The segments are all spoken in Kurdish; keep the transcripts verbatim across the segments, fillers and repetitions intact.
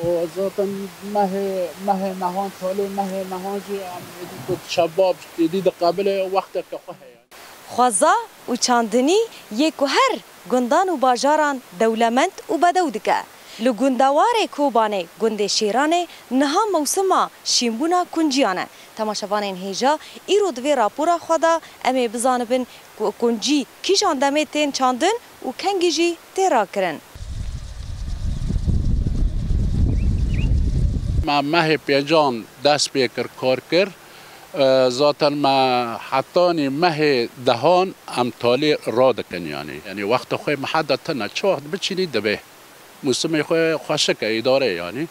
Û zaten mehê, mehê mehan, talê mehê mehan jî em êdî ku şebab êdî diqebile wexteke xwe heye. Xweza û çandinî yê ku her gundan û bajaran dewlemend û bedew dike. Li gundewarê Kobanê, gundê Şêranê, niha mewsima şînbûna kunciyan e. Temaşevanên hêja, îro di vê rapora xwe de em ê bizanibin ku kuncî kîjan demê tên çandin û kengî jî tê rakirin. Me mehê pêncan dest pê kir, kar kir. E, zaten me hetanî mehê dehan em talê radikin, yanî. Yanî wexta xwe me heda tune, çi wext biçînî dibe. Mûsimê xwe xweşik e, îdare, yanî.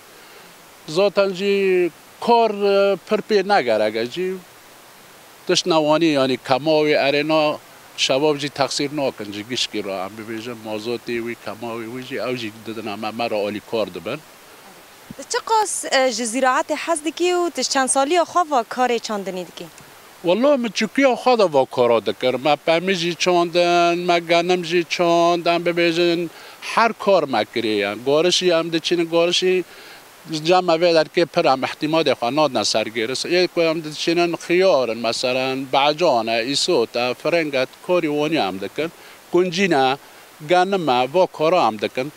Zaten jî kar, e, pir pê negerek e jî. Tişt newanî, yanî kema wê erêna şebab jî texsîr nakin ji gişkî re. Em bibêjin mazotê wî, kema wê wî jî ew jî didine me, me re alîkar dibin. Tu çiqas, e, ji zîraetê hez dikî û tu ji çend saliya xwe va karê çandinî dikî? Walla min çûkiya xwe de va kara dikir. Me pemî jî çandin, me genim jî çand, em bibêjin her kar me kiriye. Garişî em diçînin, garişî Cem me vê derkê pir em îhtîmadê xwe nadine ser gêris. Ê ku em diçînin xiyar in, meselen, becan e, îsot e, firing e, karî wanî em dikin. Kuncîn e, genim e, va kara em dikin.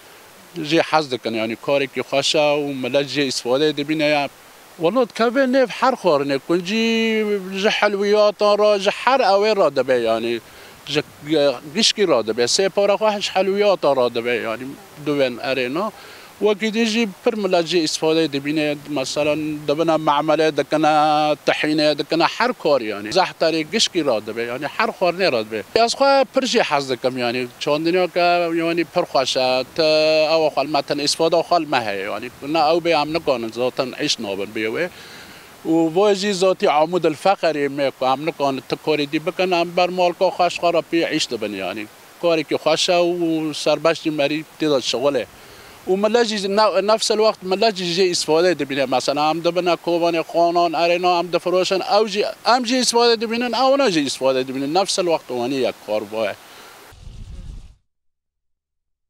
Jê hez dikin, yanî karekî xweş e û milet jê îstifadeyê dibîne ya. Wela dikeve nêv her xwarinê, kuncî ji helwiyatan re, ji her ewê re dibe, yanî ji gişkî re dibe. Sê para xwe ji helwiyatan re dibe, yanî dûvên erêna. Wekî din jî pir milet jê îstifadeyê dibîne. Meselen, dibine me'melê dikine, tihînê dikine, her kar yanî. Zehterê gişkî radibe, yanî her xwarinê radibe. Ez xwe pir jê hez dikim, yanî çandiniyeke, yanî pir xweş e. Ti ew xwe li me tune îstifada xwe li me heye, yanî ne ew bê em nikanin zaten îş nabin bê wê. Û bo jî zatî amûd el feqerê me ku em nikanin ti karê dî bikin, em ber malka xwe ji xwe re pê îş dibin, yanî. Karekî xweş e û serbeştî merî tê de şixulê. Û milet jî ne-, nefsel wext milet jî jê îstifade dibîne. Mesela em dibine kovanê xanan, erêna em difiroşin, ew jî, em jî îstifade dibînin, ewna jî îstifade dibînin. Nefsel wext wanî yek kar bo ye.